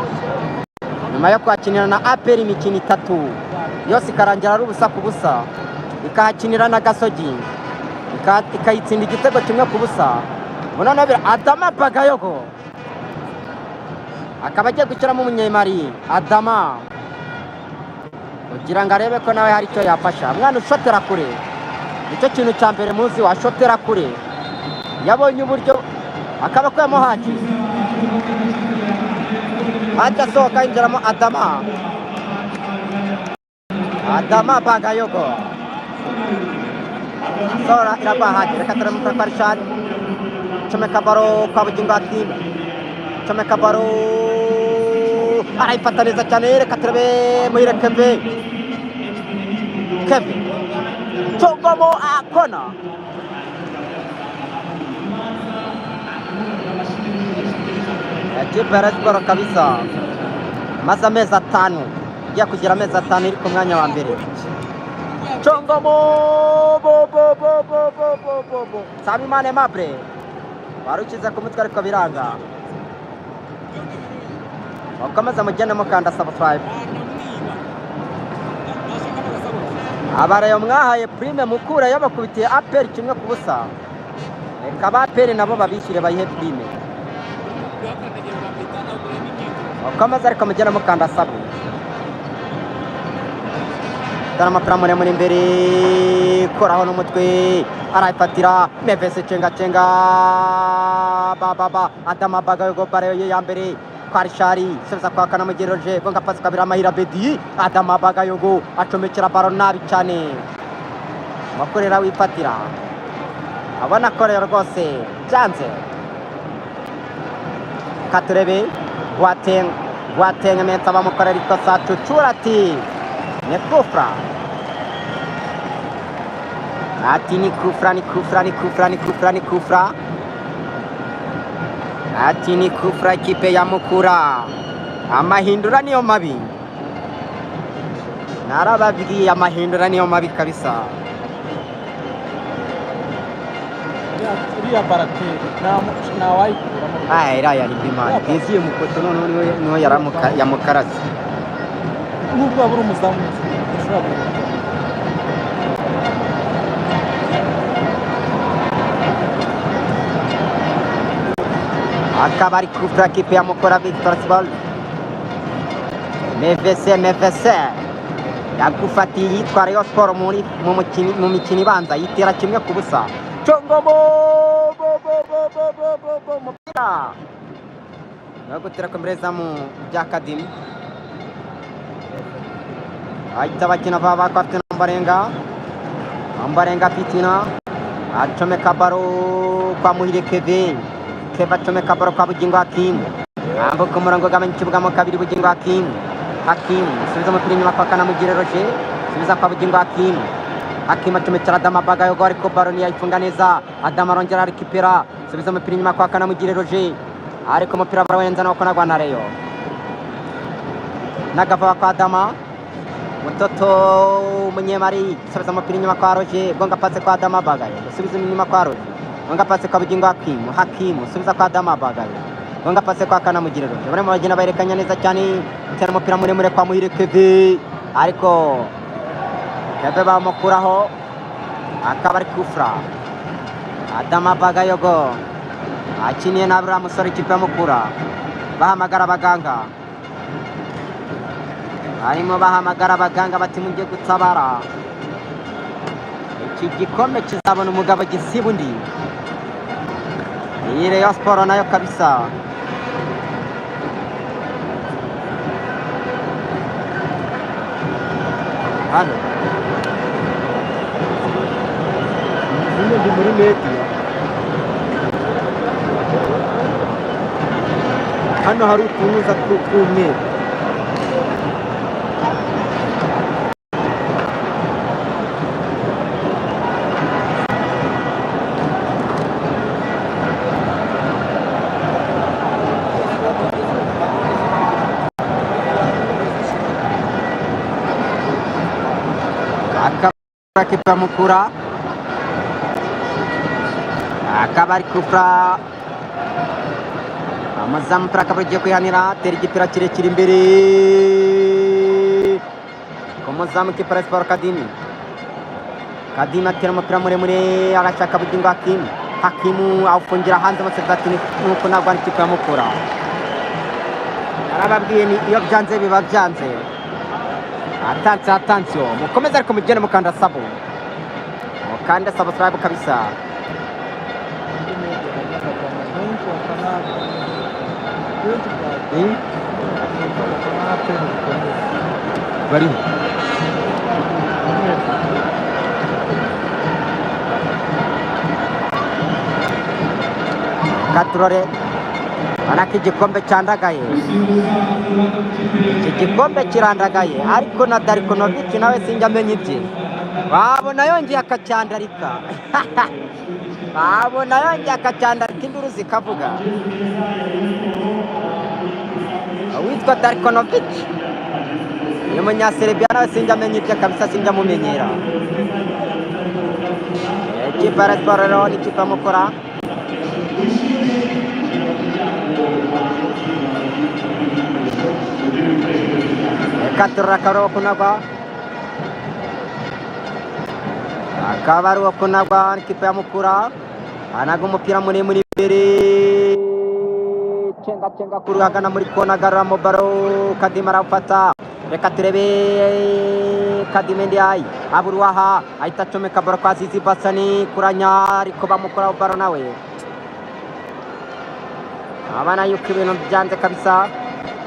nyuma yo kwakinira na APR imikino itatu yose ikarangira ari ubusa ku busa, ikahakinira na Gasogi ikayitsinda igitego kimwe ku busa. Noneho Adama Bagayogo akaba agiye gushyiramo umunyemari Adama kugira ngo arebe ko nawe hari icyo yafasha. Umwana ushotera kure, nicyo kintu cya mbere muzi, washotera kure. Yabonye uburyo akaba akuyemo Haji, Haji asohoka yinjiramo Adama, Adama Bagayogo asohora iragwa Haji. Reka turebe umupira kwa Richard, comeka baro kwa Bugingo Hakim, comeka baro Arayifata neza cyane, reka turebe Muhire Keve. Keve Congomo akona. Ekipe ya Rayon Sports kabisa maze amezi 5, igiye kugira amezi 5 iri ku mwanya wa mbere. Congomo bo bo bo bo bo bo bo bo. Nsabimana Aimable wari ukize ku mutwe ariko biranga. Mukomeze mugende mukanda subscribe. Abareyo mwahaye prime Mukura yabakubitiye APR 1-0. Reka ba APR nabo babishyire bayihe prime. Mukomeze ariko mugende mukanda sub. Dore umupira muremure imbere, koraho n'umutwe, arayifatira Mevese cenga cenga, ba ba ba, Adama Bagayogo bare ye ya mbere kwa Rishari, subiza kwa Kanamugire Roger, gonga pasi kabiri Amahira Bedi, Adama Bagayogo acomekera baro nabi cyane, Makorera wifatira, abona ko rero rwose byanze. Katurebe Boateng, Boateng mensa bamukorera ikosa, Cucura ati ni kufra, ati ni kufra, ni kufra, ni kufra, ni kufra, ni kufra, ati ni kufra ikipe ya Mukura. Amahindura niyo mabi, narababwiye amahindura niyo mabi kabisa. Iriya barateri ntawayikuramo. Iriya yari imana yiziye mukoto, noneho niwe yamukaraze. Nubwo waba uri umuzamu ushobora guhita. Akaba ari kufra kipe ya Mukura Victor Sibol. Mevese Mevese yagufatiye yitwa Rayon Sports mu mikino ibanza yitera 1-0. Congomo bo bo bo bo bo bo bo mupira no gutera ku mu bya Kadimi. Ahita bakina baba kwa afite Ombarenga, Ombarenga fitina acomeka baro kwa Muhire Keve, Keve acomeka baro kwa Bugingo Hakimu, ambuka umurongo ugabanya ikibuga mo kabiri Bugingo Hakimu, Hakimu subiza umupira inyuma kwa Kanamugire Roger, subiza kwa Bugingo Hakimu, Hakimu acomekera Adama Bagayogo ariko baro ntiyayifunga neza, Adama arongera arikipera, subiza umupira inyuma kwa Kanamugire Roger, ariko umupira barawenza nuko nagwa na Rayon. Nagava kwa Adama Mutoto Munyemari, subiza umupira inyuma kwa Roger, gonga pase kwa Adama Bagayo, subiza inyuma kwa Roger, gonga pase kwa Bugingo Hakimu, Hakimu subiza kwa Adama Bagayo, gonga pase kwa Kanamugire Roger. Barimo bagenda bayerekanya neza cyane, tera umupira muremure kwa Muhire Keve, ariko Keve bamukuraho, akaba ari kufra. Adama Bagayogo akiniye nabi uriya musore ikipe ya Mukura, bahamagara abaganga, barimo bahamagara abaganga bati mujye gutabara, iki gikombe kizabona umugabo gisiba undi. Iyi Rayon Sports nayo kabisa. Hano ndi muri media, hano hari utunuza tw'umweru. Akipa Mukura akaba ari kufra, amazamu akaba agiye kwihanira, atera igipira kirekire imbere ku muzamu kipa Sport Kadimi. Kadimi atera umupira muremure arashaka Bugingo Hakimu, Hakimu awufungira hanze amasezerano nuko nagwa n'ikipe ya Mukura. Narababwiye ni iyo byanze biba byanze. Atansi atansiyo, mukomeze ariko mugende mukanda sabo, mukanda subscribe kabisa. Bariho Katurore Urabona ko igikombe cyandagaye, iki gikombe kirandagaye, ariko na Darkonovic nawe sinjya amenya ibye. Wabona yongeye akacyandarika, wabona yongeye akacyandarika, induru zikavuga. Uwitwa Darkonovic uyu munyaserbia nawe sinjya amenya ibye kabisa, sinjya amumenyera. Ikipe ya Rayon Sports rero n'ikipe ya Mukura. Reka turore akaba ari uwo kunagwa, akaba ari uwo kunagwa n'ikipe ya Mukura. Anaga umupira muremure imbere, cenga cenga kuri agana muri kona, agaruramo baro, Kadima arawufata. Reka turebe Kadime Ndiaye aburuwaha, ahita acomeka baro kwa Zizi Basani kuranya, ariko bamukuraho baro nawe. Abana yuko ibintu byanze kabisa.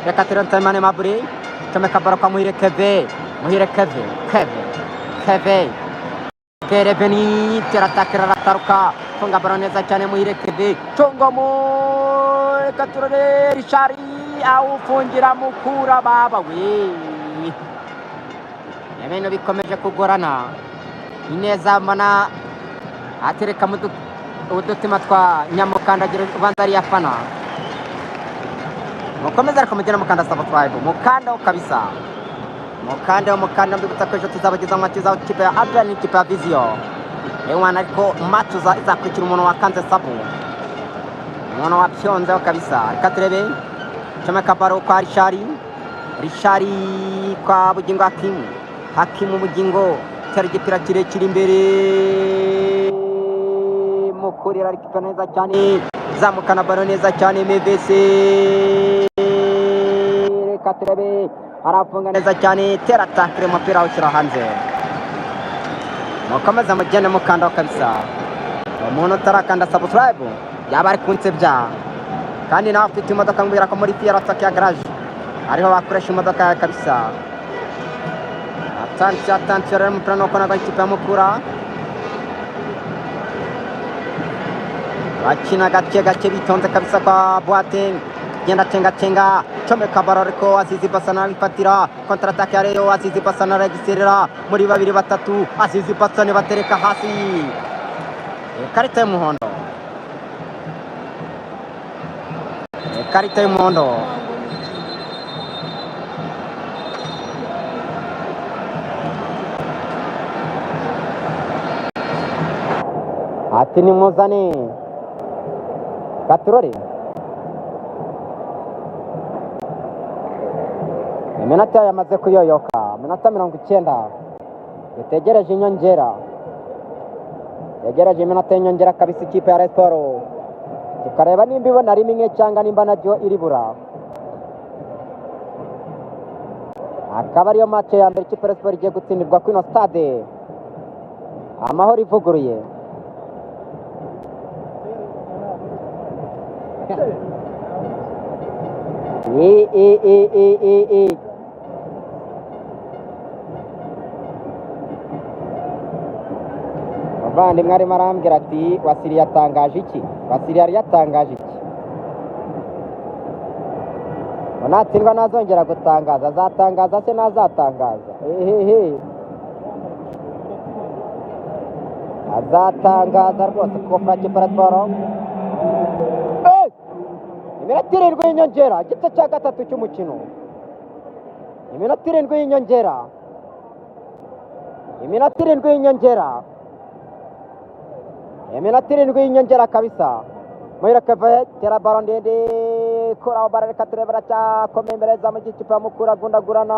Reka turebe Nsabimana Mabure comeka baro kwa Muhire Keve, Muhire Keve, Keve, Keve Kereveni teratakira arataruka, funga baro neza cyane Muhire Keve, congomo, reka turore Richard awufungira Mukura. Baba we, ibintu bikomeje kugorana. Ineza mbona atereka udutima twa nyamukandagira ubanza ari afana. Mukomeze ariko mugende mukanda subscribe, mukandaho kabisa, mukandaho, mukanda. Mbibutsa ko ejo tuzabageza mu match za ikipe ya APR n'ikipe ya Vision. Ewana, ariko match izakurikira umuntu wakanze sabu, umuntu wapyonzeho kabisa. Reka turebe comeka baro kwa Richard, Richard kwa Bugingo Hakimu, Hakimu Bugingo tera igipira kirekire imbere, Mukurira ariko neza cyane, zamukana baro neza cyane MVC. Reka turebe, arafunga neza cyane, tera takire, umupira awushyira hanze. Mukomeze mugende mukandaho kabisa. Umuntu utarakanda subscribe yaba ari kunsebya. Kandi nawe ufite imodoka, mbwira ko muri Fiera Tokia garage ariho bakoresha imodoka yawe kabisa. Atansiyo, atansiyo rero, umupira nuko nagwa ikipe ya Mukura bakina gake gake bitonze kabisa kwa Boateng, genda cenga cenga, comeka baro, ariko Azizi Basana abifatira. Contre-attaque ya Rayon, Azizi Basana aragiserera muri babiri batatu, Azizi Basana batereka hasi, ikarita y'umuhondo, ikarita y'umuhondo. Ati nimuzane katurore. Iminota yamaze kuyoyoka, iminota 90, dutegereje inyongera, tegereje iminota y'inyongera kabisa. Ikipe ya Rayon Sports tukareba nimba ibona rimwe cyangwa nimba naryo iribura. Akaba ariyo match ya mbere ikipe ya Rayon Sports igiye gutsindirwa kuri ino stade Amahoro ivuguruye. E e e e e e Muvandimwe arimo arambwira ati Wasiri yatangaje iki? Wasiri yari yatangaje iki? Ngo natsindwa ntazongera gutangaza, azatangaza se ntazatangaza? Ehehe, azatangaza rwose kuko Frank Paratwaro. Iminota 7 y'inyongera, igice cya gatatu cy'umukino, iminota 7 y'inyongera, iminota 7 y'inyongera, iminota 7 y'inyongera kabisa. Muhire Keve tera baro ndende, kuraho baro, reka turebe, aracyakomeye imbere za mu gikipe ya Mukura, agundagurana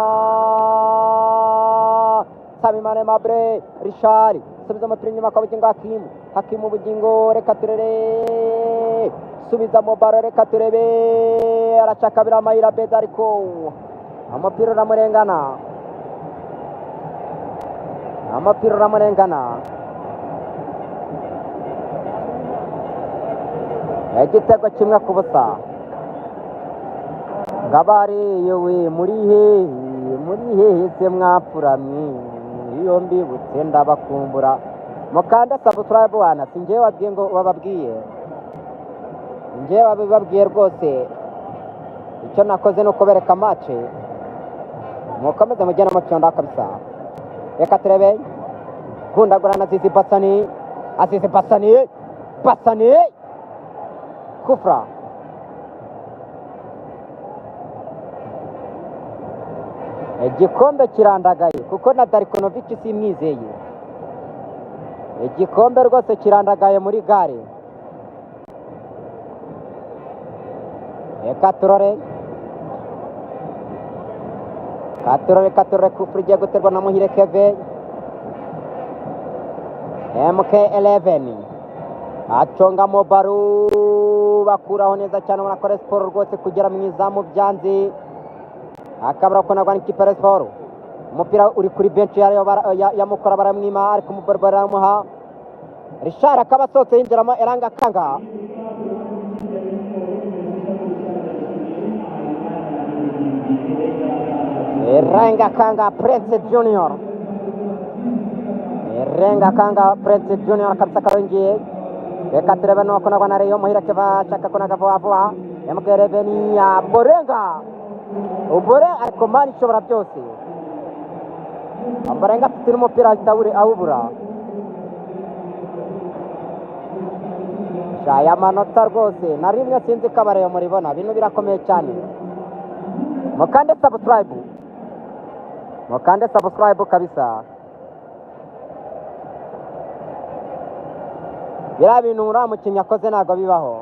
Nsabimana Aimable, Richard subiza umupira inyuma kwa Bugingo Hakimu, Hakimu Bugingo, reka turebe, subiza mu baro, reka turebe, aracakabira amayira beza, ariko umupira uramurengana, umupira uramurengana. Igitego 1-0. Ngabariyewe muri hehe, muri hehe se mwapfuramye? Iyo mbibutse ndabakumbura. Mukanda subscribe wana, si njyewe wabwiye ngo bababwiye. Njyewe babibabwiye rwose, icyo nakoze ni ukubereka match. Mukomeze mugende mupyonda kabisa. Reka turebe gundagurana Azizi Basani, Azizi Basani, Basani kufra. Igikombe kirandagaye kuko na Darkonovic simwizeye. Igikombe rwose kirandagaye muri gare. Reka turore, katurore, katurore. Kufra igiye guterwa na Muhire Keve. MK11 acongamo baro, bakuraho neza cyane. Ubona ko Rayon Sport rwose kugera mu izamu byanze, akabura kunagwa n'ikipe ya Rayon Sport. Umupira uri kuri benshi ya Rayon ya Mukura, baramwima ariko umubaro baramuha. Richard akaba asohotse yinjiramo Eranga Kanga. Eranga Kanga Prince Junior, Erenga Kanga Prince Junior kabisa karongiye. Reka turebe nuko nagwa na Rayon. Muhire Keva ashaka kunaga vuba vuba. MK11 ya Borenga Ubore, ariko Mani ishobora byose. Borenga afite n'umupira ahita awubura. Aya manota rwose na rimwe sinzi ko abareyo muribona, bino birakomeye cyane. Mukande subscribe, mukande subscribe kabisa. Biriya bintu uriya mukinnyi akoze ntabwo bibaho.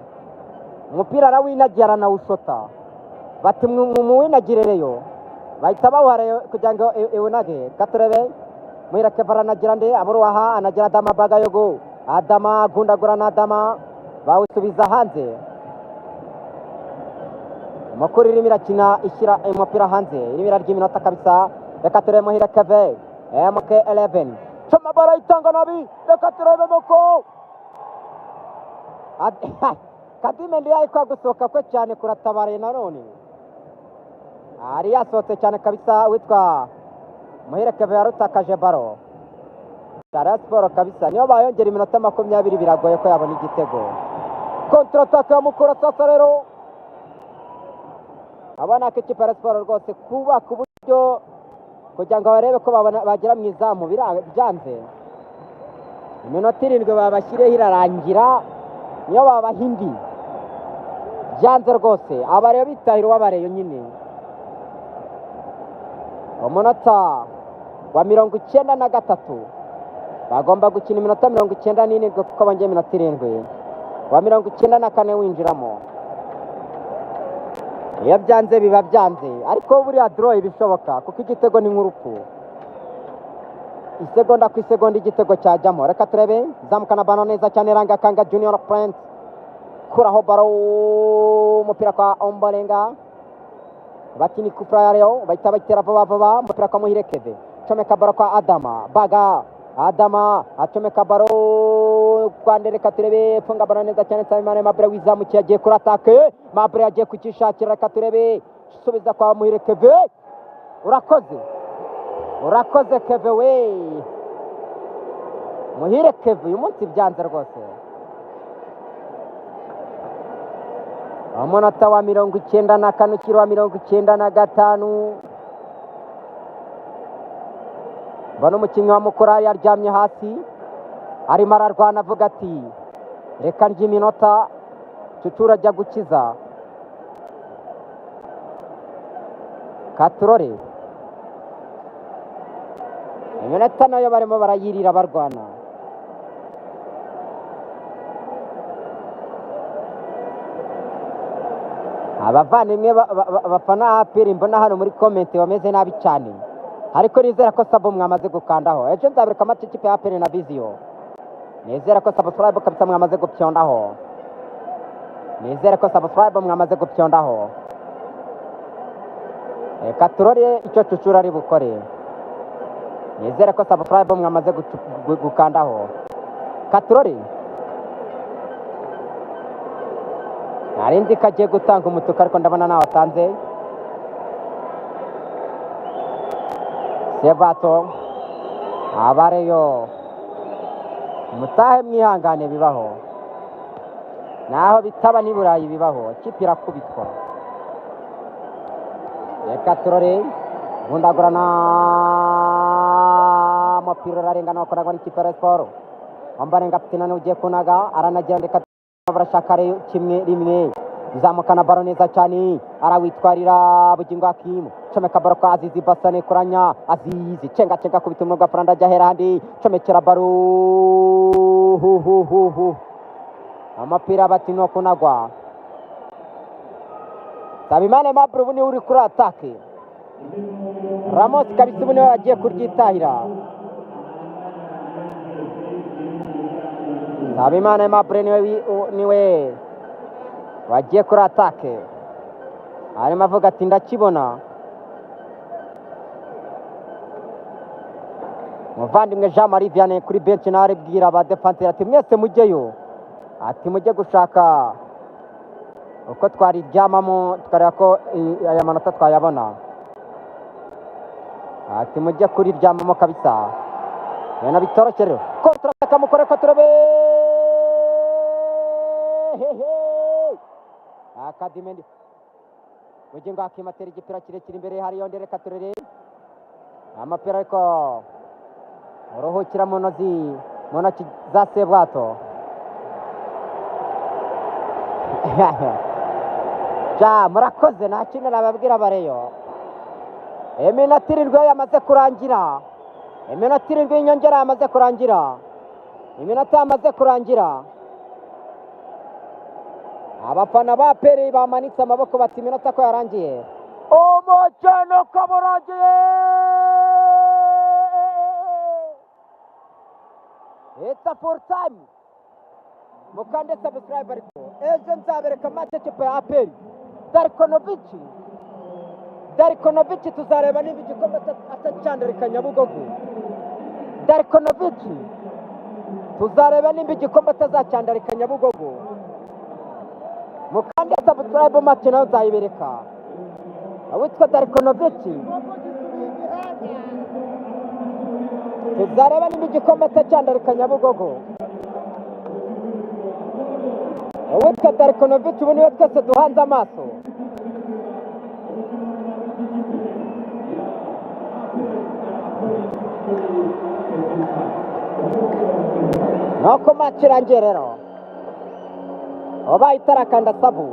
Umupira arawinagira aranawushota, bati muwinagire Rayon, bahita bawuha Rayon kugira ngo iwunage. Katurebe Muhire Keva aranagira nde aburuwaha, anagira Adama Bagayogo. Adama agundagura na Adama, bawusubiza hanze. Mukuru irimo irakina ishyira umupira hanze, irimo irarya iminota kabisa. Reka turebe Muhire Keve MK11 coma barayitanga nabi. Reka turebe Moko Kadime ndiye kwa gusohoka kwe cyane kuratabaraye nanone. Ari yasohotse cyane kabisa witwa Muhire Keve yarutakaje baro. Rayon Sport kabisa niyo bayongera iminota 20 biragoye ko yabona igitego. Contre attaque ya Mukura sasa rero. Abana ko ikipe ya Rayon Sport rwose kubaka uburyo kugira ngo barebe ko bagera mu izamu byanze. Iminota 7 babashyireho irarangira, niyo babaha indi byanze rwose. Abareyo bitahira uwabareyo nyine. Umunota wa 93 bagomba gukina iminota 97 kuko bongeye iminota 7. Wa 94 winjiramo. Iyo byanze biba byanze, ariko buriya draw ibishoboka kuko igitego ni nk'urupfu. Isegonda ku isegonda igitego cyajyamo. Reka turebe zamukana bano neza cyane Ranga Kanga Junior Prince kuraho baro, umupira kwa Ombolenga. Bati ni kufra ya Rayon, bahita bayitera vuba vuba. Umupira kwa Muhire Keve, comeka baro kwa Adama Baga. Adama acomeka baro kwa Ndere. Reka turebe funga baro neza cyane Nsabimana Mabure wizamukiye agiye kuri atake. Mabure agiye kukishakira. Reka turebe subiza kwa Muhire Keve. Urakoze, urakoze Keve we. Muhire Keve uyu munsi byanze rwose. Umunota wa 94 ukiri wa 95. Mbona umukinnyi wa Mukura yaryamye hasi arimo ararwana avuga ati reka ndya iminota, Cucura ajya gukiza. Katurore iminota nayo barimo barayirira barwana. Abavandimwe bafana APR mbona hano muri comment bameze nabi cyane, ariko nizera ko sabo mwamaze gukandaho. Ejo nzabereka amakipe ya APR na Vision. Nizera ko subscribe kabisa mwamaze gupyondaho. Nizera ko subscribe mwamaze gupyondaho. Reka turore icyo Cucura ari bukore. Nizera ko subscribe mwamaze gukandaho. Katurore nari ko agiye gutanga umutuku ariko ndabona nawe atanze. Sebato abareyo mutahe mwihangane bibaho. Naho bitaba n'i Burayi bibaho, ikipe irakubitwa. Reka turore gundagurana, umupira urarengana wakoragwa n'ikipe ya Rayon Sport. Ombolenga Fitina niwe ugiye kunaga, aranagira, reka barashaka 1-1. Zamukana baro neza cyane, arawitwarira Bugingo Hakimu, comeka baro kwa Azizi Basane kuranya Azizi, cenga cenga kubita umwuga Fernando ajya hera handi, comekera baro hu hu hu hu, amapira bati no kunagwa. Nsabimana Aimable ubu niwe uri kuri atake. Ramos kabisa ubu niwe agiye kuryitahira. Nsabimana Aimable niwe wagiye kuri atake, arimo avuga ati ndakibona. Muvandimwe Jean Marie Vianney kuri benshi nawe aribwira abadefanseri ati mwese mujyeyo, ati mujye gushaka uko twariryamamo tukareba ko aya manota twayabona, ati mujye kuriryamamo kabisa. Ibintu bitoroshye rero, kontra kamukore ko turebe hehe Akadimendi Bugingo Hakimu atera igipira kirekire imbere, hariyo reka turere amapira ariko uruhukira mu ntoki za Sebwato. Ja murakoze, nta kintu nababwira bareyo. Iminota 7 yamaze kurangira, iminota 7 y'inyongera yamaze kurangira, iminota yamaze kurangira. Abafana ba APR bamanitse amaboko bati iminota ko yarangiye, umukino ukaba urangiye. It's a full time. Mukande subscribe ariko ejo nzabereka match ekipe ya APR. Darkonovic tuzareba niba igikombe atacyandarika Nyabugogo. Darkonovic tuzareba nimba igikombe atazacyandarika Nyabugogo. Mukande subscribe match nayo nzayibereka. Awitwa Darkonovic tuzareba nimba igikombe atacyandarika Nyabugogo. Uwitwa Darkonovic ubu niwe twese duhanze amaso. Nuko match irangiye rero, ubaye itarakanda sabu.